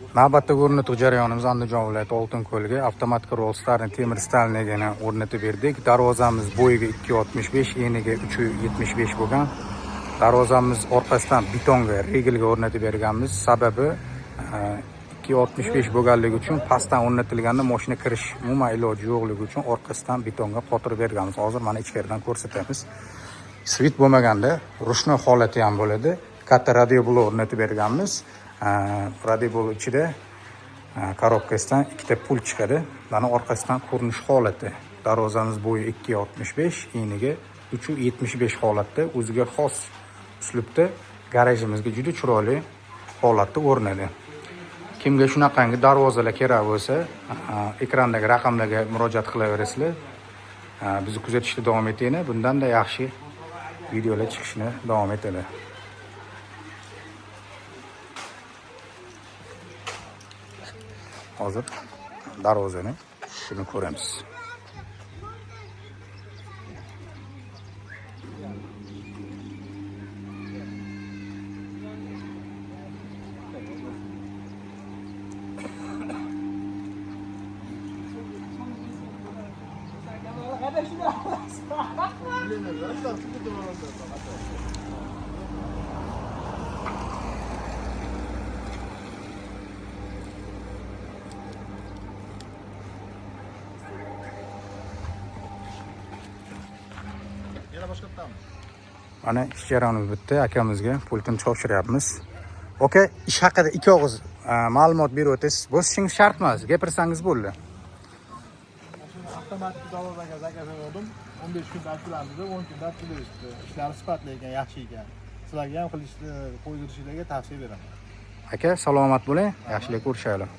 Navbatdagi o'rnatuv jarayonimiz Andijon viloyati Oltinko'lga avtomat Rollstarni temir stalnigini o'rnatib berdik. Darvozamiz bo'yiga 2.65, eniga 3.75 bo'lgan. Darvozamiz orqasidan betonga, regelga o'rnatib berganmiz. Sababi 2.65 bo'lganligi uchun pastdan o'rnatilganda mashina kirish umuman iloji yo'qligi uchun orqasidan betonga qotirib berganmiz. Hozir mana ichkaridan ko'rsatamiz. Svit bo'lmaganda rushnoy holati ham bo'ladi. Katta radioblok o'rnatib berganmiz. Radioblok ichida korobkasidan ikkita pul chiqadi. Mana orqasidan ko'rinish holati. Darvozamiz bo'yi 2.65, eniga 3.75 holatda o'ziga xos uslubda garajimizga juda chiroyli holatda o'rnadi. Kimga shunaqangi darvozalar kerak bo'lsa, ekrandagi raqamlarga murojaat qilaverasizlar. Bizni kuzatishda davom etinglar. Bundan-da yaxshi videolar chiqishini davom etadi. Hozir darvozani shuni ko'ramiz. Yana boshqatdanmi? Mana ish jarayonimiz bitdi. Akamizga pultini topshiryapmiz. Aka, ish haqida ikki og'iz ma'lumot berib o'tasiz. Bosishingiz shart emas, gapirsangiz bo'ldi. Shuni avtomatik darvozaga zakaz berdim. 15 kunda olib kelamiz deb 10 kunda olib kelishdi. Ishlari sifatli ekan, yaxshi ekan. Sizlarga ham qilishni, qo'ydirishinglarga tavsiya beraman. Aka, salomat bo'ling. Yaxshilik ko'rishaylik.